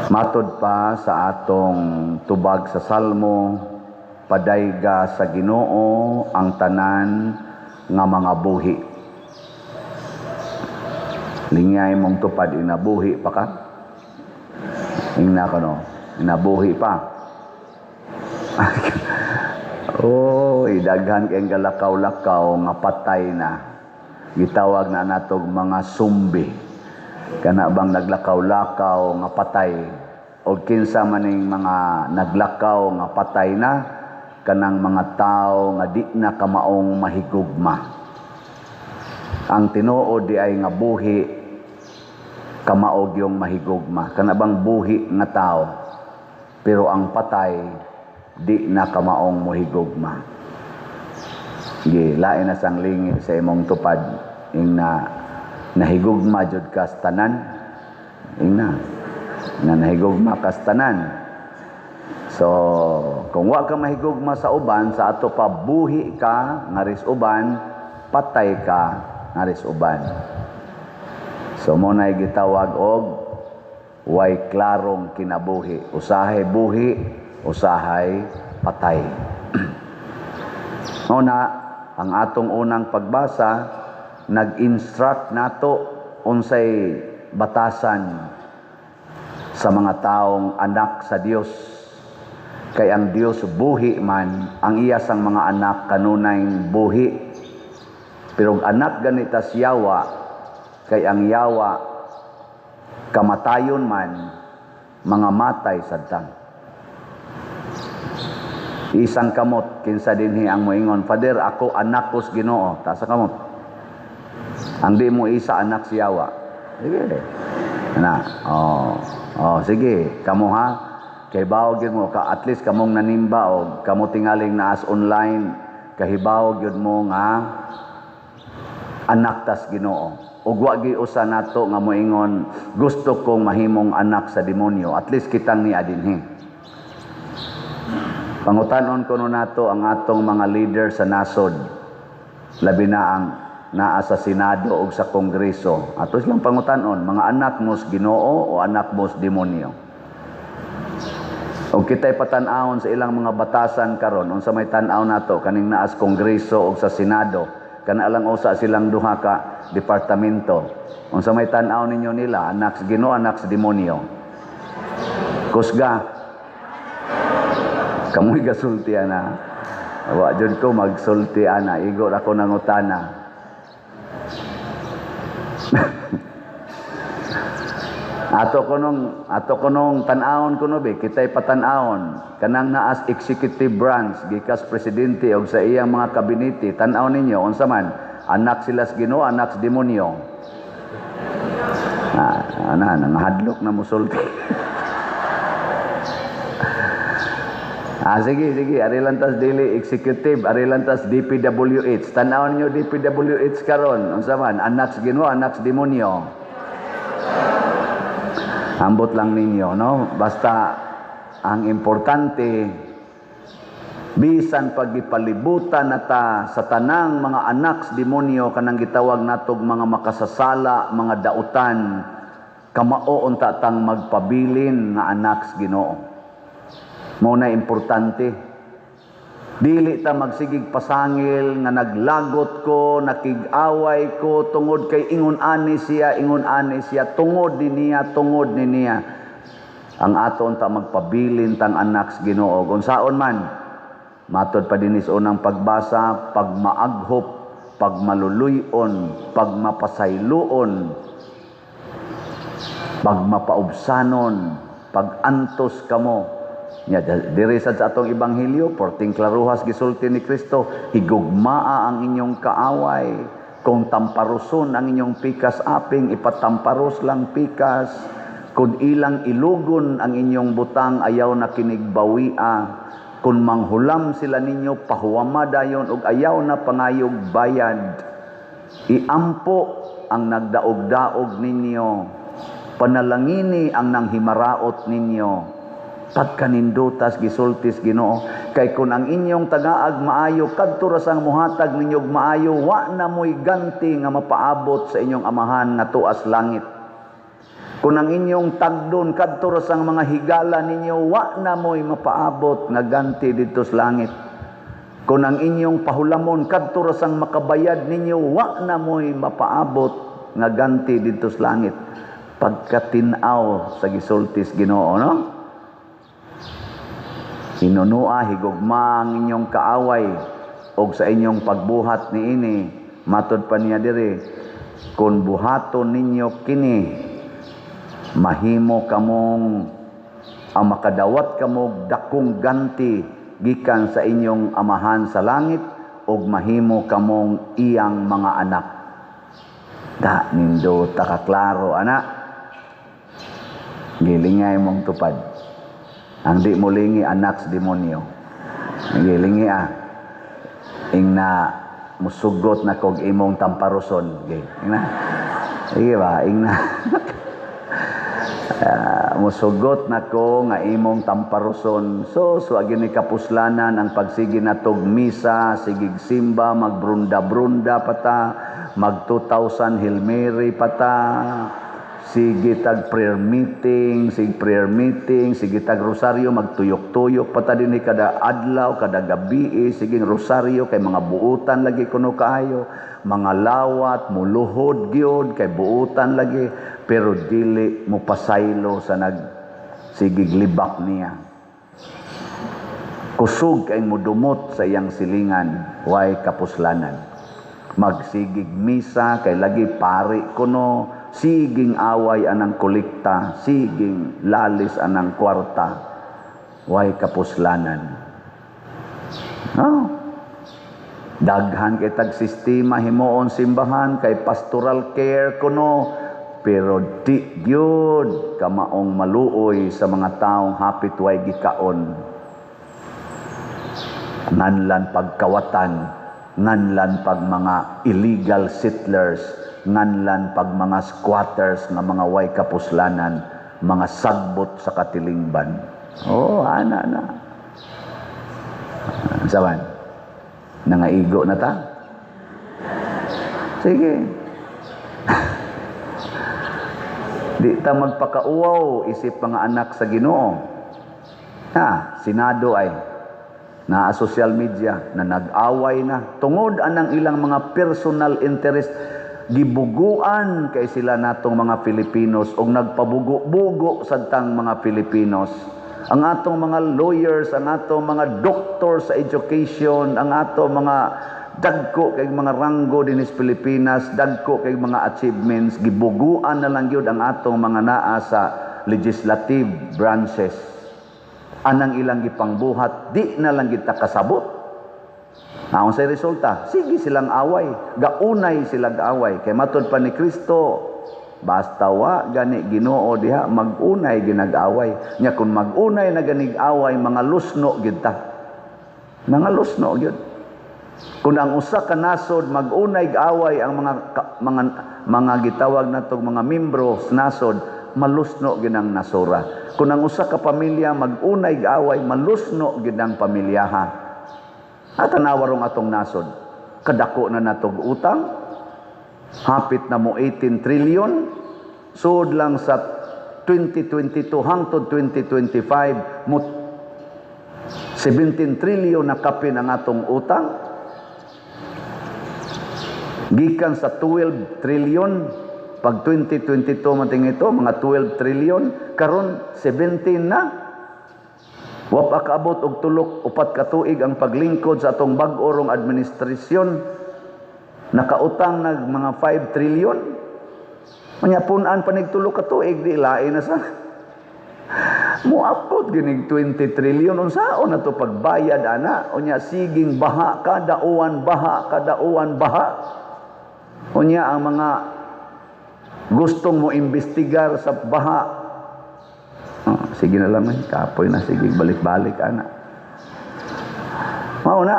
Matod pa sa atong tubag sa Salmo, padayga sa Ginoo ang tanan nga mga buhi. Lingay mong tupad, inabuhi pa ka? Ingna ko, no, inabuhi pa. Oh, daghan kay galakaw-lakaw nga patay na. Gitawag na natog mga sumbi. Kana bang naglakaw-lakaw nga patay? O kinsa maning mga naglakaw nga patay na? Kanang mga tao nga di na kamaong mahigugma. Ang tinuod di ay nga buhi, kamaog yung mahigugma. Kana bang buhi nga tao? Pero ang patay, di na kamaong mohigugma. Sige, lain na sang lingi sa imong tupad. Ing na nahigugma jud kas tanan. Ing na nga nahigugma kas tanan. So, kung wa ka mahigugma sa uban, sa ato pa buhi ka ngaris uban, patay ka ngaris uban. So, mo na gitawag og way klarong kinabuhi. Usahay buhi, usahay patay. Mo na ang atong unang pagbasa nag-instruct nato unsay batasan sa mga taong anak sa Dios. Kay ang Dios buhi man, ang iya sang mga anak kanunay buhi. Pero anak ganita yawa, kay ang yawa kamatayon man, mga matay sadtang. Isang kamot, kinsa dinhi ang moingon, "Father, ako anak ko sa Ginoo"? Taas sa kamot. Ang di mo isa anak si yawa. Sige. Na, oh, oh, sige, kamo ha. Kay bawo gyud mo ka, at least kamong nanimba o kamo tingaling naas online, kahibaw gyud mo nga anak tas Ginoo. Ug wa gyud usa nato nga moingon, "Gusto kong mahimong anak sa demonyo." At least kitang niya dinhi. Pangutanon kuno nato ang atong mga leader sa nasod, labi na ang naa sa Senado o sa Kongreso. Ato silang pangutanon, mga anak mo sa Ginoo o anak mo sa demonyo? O kita'y patan-awon sa ilang mga batasan karon, unsa may tan-aw nato kaning naas Kongreso o sa Senado, kana lang usa silang duha ka departamento. Unsa may tan-aw ninyo nila, anak sa Ginoo, anak sa demonyo? Kusga. Kamoy gasulti ana. Wa jud ko magsulti ana, igo ra ko nangutana. Ato kunong tan-awon kuno be, kitay patan-awon kanang naas executive branch gikas presidente og sa iyang mga kabinete, tan-aw ninyo unsa man, anak sila sa Ginoo, anak sa demonyo? Ah, ana nangahadlok na mosulti. Ah, sige, sige, ari lang tas dili executive, ari lang tas DPWH. Tan-aw ninyo DPWH karon, unsa man, anak sa Ginoo, anak sa demonyo? Ambot lang ninyo, no? Basta ang importante, bisan pagipalibutan nata sa tanang mga anak sa demonyo, kanang gitawag natog mga makasasala, mga dautan, kamao unta tang magpabilin nga anak sa Ginoo. Mao na importante. Dili ta magsigig pasangil nga naglagot ko, nakig-away ko tungod kay ingon ani siya, ingon ani siya, tungod ni niya, tungod ni niya. Ang ato unta magpabilin tang anak sa Ginoo. Kung saon man, matod pa dinis unang pagbasa, pagmaaghop, pagmaluluyon, pagmapasayloon, pagmapaubsanon, pagantos kamo. Nya diri sad sa atong ebanghelyo, porting klaruhas gisulti ni Kristo, higugmaa ang inyong kaaway. Kung tamparuson ang inyong pikas aping, ipatamparos lang pikas. Kung ilang ilugon ang inyong butang, ayaw na kinigbawia. Kung manghulam sila ninyo, pahuwama dayon og ayaw na pangayog bayad. Iampo ang nagdaog-daog ninyo. Panalangini ang nanghimaraot ninyo. Pagkanindutas gisultis Ginoo, kay kun ang inyong tagaag maayo, kadto ra sang muhatag ninyog maayo, wa na moy ganti nga mapaabot sa inyong amahan nga tuas langit. Kung ang inyong tagdon kadto ra sang mga higala ninyo, wa na mo'y mapaabot nga ganti didto sa langit. Kung ang inyong pahulamon kadto ra sang makabayad ninyo, wa na mo'y mapaabot nga ganti didto sa langit. Pagkatin-aw sa gisultis Ginoo, no? Hinunua, higugma ang inyong kaaway og sa inyong pagbuhat niini, matod pa niya diri, kung buhaton ninyo kini, mahimo kamong ang makadawat kamo dakong ganti gikan sa inyong Amahan sa langit ug mahimo kamong iyang mga anak. Da nindo takaklaro ana. Gilingay mong tupad. Ang di mo lingi, anak sa demonyo. Gilingi ah. Ing na musugot na kog imong tamparuson. Gi. Ing na. Sige ba? Ing na. Musugot na ko nga imong tamparuson. So agi ni kapuslanan ang pagsige natog misa, sigig simba, magbrunda-brunda pata, mag 2000 Hail Mary pata, sige tag prayer meeting, sige prayer meeting, sige tag rosaryo, magtuyok-tuyok pata dinhi kada adlaw, kada gabi, sige rosaryo kay mga buutan lagi kuno kaayo, mga lawat, muluhod gyud kay buutan lagi, pero dili mo pasaylo sa nag sigig libak niya. Kusog kay mudumot sa iyang silingan, way kapuslanan. Magsigig misa kay lagi pari kuno, siging away anang kolekta, siging lalis anang kwarta, way kapuslanan. No? Daghan kay tag sistema himuon simbahan kay pastoral care kuno, pero di gyud kamaong maluoy sa mga taong hapit way gikaon. Nganlan pagkawatan, nganlan pag mga illegal settlers, nganlan pag mga squatters nga mga way kapuslanan, mga sagbot sa katilingban. Oh, ana na. Saban? Nangaigo na ta? Sige. Di ta magpakauwaw isip mga anak sa Ginoo. Ha, Senado ay naa social media na nag-away na tungod anang ilang mga personal interest. Gibuguan kay sila natong mga Filipinos og nagpabugo-bugo sadtang mga Filipinos. Ang atong mga lawyers, ang atong mga doctor sa education, ang atong mga dagko kay mga ranggo dinhi sa Pilipinas, dagko kay mga achievements, gibuguan na lang gyud ang atong mga naa sa legislative branches. Anang ilang gipangbuhat, di na lang kita kasabot. Naon sa resulta? Sige silang away, gaunay silang away. Kay matod pa ni Kristo, basta wa gani Ginoo diha, magunay ginag-away. Nya kung magunay na ganig away, mga lusno gyud ta. Mga lusno gyud. Kung ang usa ka nasod magunay away ang mga gitawag natong mga membro sa nasod, malusno gyud ang nasora. Kung ang usa ka pamilya magunay away, malusno gyud ang pamilyaha. At tanawa rong atong nasod, kadako na natog utang, hapit na mo 18 trillion, sud lang sa 2022 hangtod 2025 mo 17 trillion na kapin ang atong utang. Gikan sa 12 trillion pag 2022 mating ito, mga 12 trillion, karon 17 na. Wa pa kaabot og tulok upat ka tuig ang paglingkod sa atong bag-o rong administrasyon, nakautang nag mga 5 trillion. Unya pun-an pa nig tulo ka tuig, di lain na sa moabot ginig 20 trillion. Unsaon na to pagbayad ana? Unya siging baha kada uwan, baha kada uwan, baha. Unya ang mga gustong mo imbestigar sa baha, oh, sige na lang eh, kapoy na, sige balik-balik ana. Mao na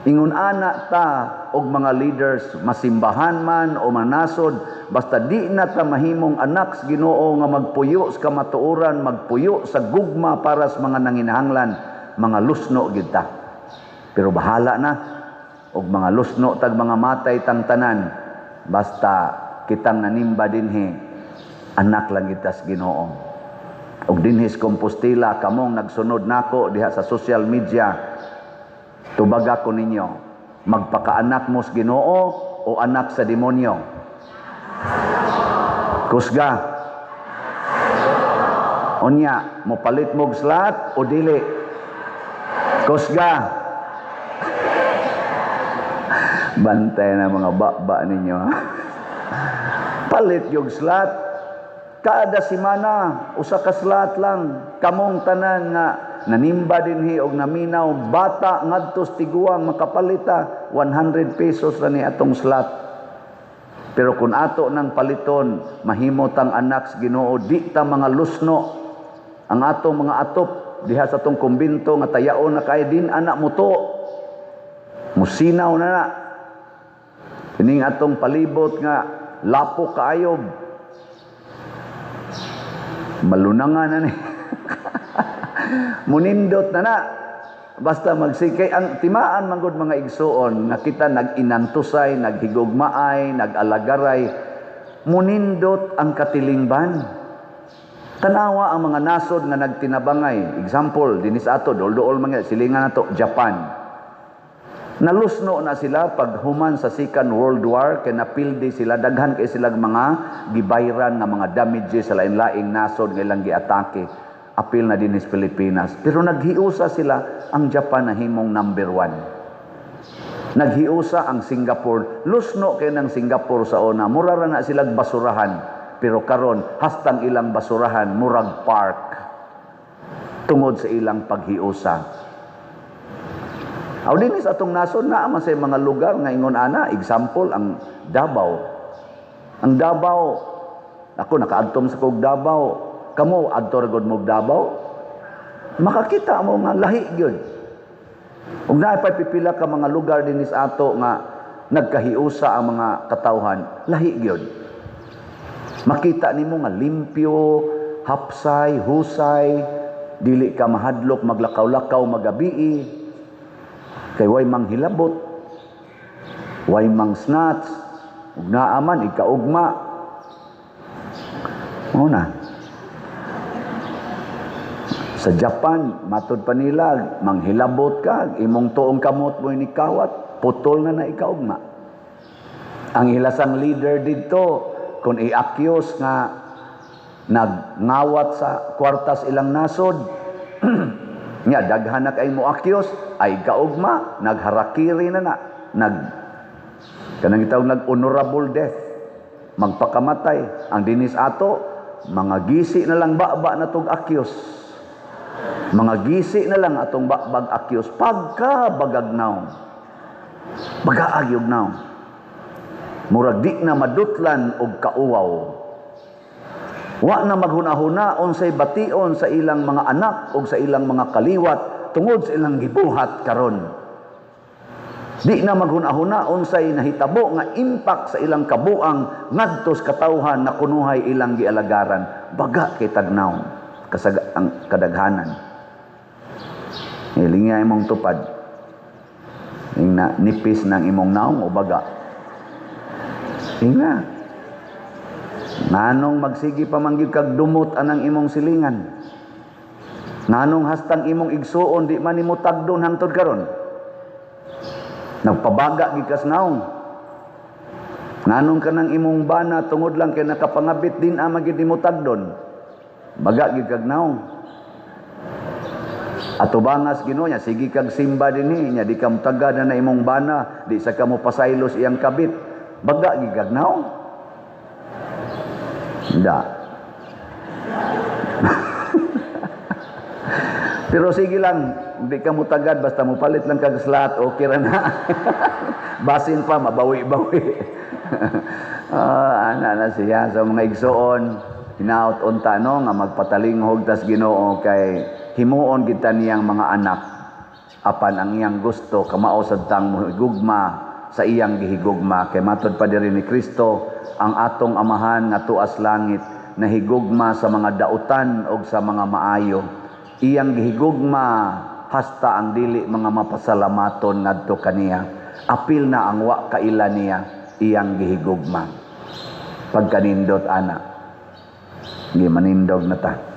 ingon ana ta og mga leaders, masimbahan man o manasod, basta di na ta mahimong anak sa Ginoo nga magpuyo sa kamatuoran, magpuyo sa gugma para sa mga nanginahanglan, mga lusno gyud ta. Pero bahala na og mga lusno tag mga matay tang tanan, basta kitang nanimba dinhi Anak lang kita sa Ginoo. Og dinhi sa Compostela, kamong nagsunod nako diha sa social media, tubaga ko ninyo, magpakaanak mo sa Ginoo o anak sa demonyo? Kusga. Unya, mopalit mo'g slot o dili? Kusga. Bantay na mga baba ninyo. Palit yung slot. Kada simana, usa ka slot lang. Kamong tanan nga nanimba dinhi og naminaw, bata ngadto sa tiguang, makapalita, 100 pesos ra ni atong slot. Pero kung ato nang paliton, mahimo tang anak sa Ginoo, di ta mga lusno. Ang atong mga atop diha sa atong kumbinto nga tayaon na kay din anak mo to. Musinaw na na. Kining atong palibot nga lapok kaayob. Malunangan na ni. Munindot na na. Basta magsikay ang timaan manggod, mga igsuon, nga kita nag-inantusay, naghigugmaay, nag-alagaray, munindot ang katilingban. Tanawa ang mga nasod nga nagtinabangay. Example, dinis ato, dol-dool mga silingan nato, Japan. Nalusno na sila pag human sa Second World War kay napildi sila, daghan kay sila mga gibayran nga mga damages sa lain-laing nasod nga ilang giatake. Apil na din sa Pilipinas. Pero naghiusa sila, ang Japan na himong number 1. Naghiusa ang Singapore. Lusno kay ng Singapore sa una. Mura ra na silang basurahan. Pero karon hastang ilang basurahan, murag park. Tungod sa ilang paghiusa. Aw dinis atong nasod na man sa mga lugar nga ingon ana, example ang Davao. Ang Davao, ako nakaadtom sa kog Davao. Kamo adto ra gud mo Davao? Makakita mo nga lahi gyud. Ug naay pa pipila ka mga lugar dinis ato nga nagkahiusa ang mga katawhan, lahi gyud. Makita nimo nga limpyo, hapsay, husay, dili ka mahadlok maglakaw-lakaw magabii. Kay way manghilabot, way mang snatch, ug naa man ikaugma. Mao na. Sa Japan, matod pa nila, manghilabot ka, imong tuong kamot mo ni kawat, putol na na ikaugma. Ang ilasang leader dito, kung i-accuse nga nagngawat sa kwartas ilang nasod, nga daghan na kay mo accuse, ay kaugma, nagharakiri na na, kanang itawag nag-honorable death, magpakamatay. Ang dinis ato, mga gisi na lang baba na tog accuse. Mga gisi na lang atong bakbag akyos pagka bagagnaw. Bagaag yug naw. Murag di na madutlan og kauwaw. Wa na maghuna-huna unsay bation sa ilang mga anak og sa ilang mga kaliwat tungod sa ilang gibuhat karon. Di na maghuna-huna unsay nahitabo nga impact sa ilang kabuang ngadto sa katawhan na kunuhay ilang gialagaran. Baga kay tagnaw kasag ang kadaghanan. Hilinga imong tupad. Ingna nipis ng imong naong o baga. Ingna. Nganong magsigi pa man gyud kag dumot anang imong silingan? Nganong hastang imong igsuon di man nimo tagdon hangtod karon? Nagpabaga gyud kas naong. Nganong kanang imong bana tungod lang kay nakapangabit din ama gyud nimo tagdon? Baga gyud kag naong. Ato bangas Ginoo nya sige kag simba dinhi nya di ka motagad na imong bana, di sa ka mo pasaylos iyang kabit. Baga gyud kag naong. Da. Pero sige lang, di ka motagad basta mopalit lang kag slot, okay ra na. Basin pa mabawi-bawi. Ana na siya sa mga igsuon, hinaut unta no nga magpatalinghog tas Ginoo kay himuon kita niyang mga anak apan ang iyang gusto kamao sad tang mohigugma sa iyang gihigugma kay matod pa diri ni Kristo ang atong amahan nga tuas langit nahigugma sa mga dautan og sa mga maayo. Iyang gihigugma hasta ang dili mga mapasalamaton ngadto kaniya. Apil na ang wa kaila niya iyang gihigugma. Pagkanindot ana. Sige, manindog na ta.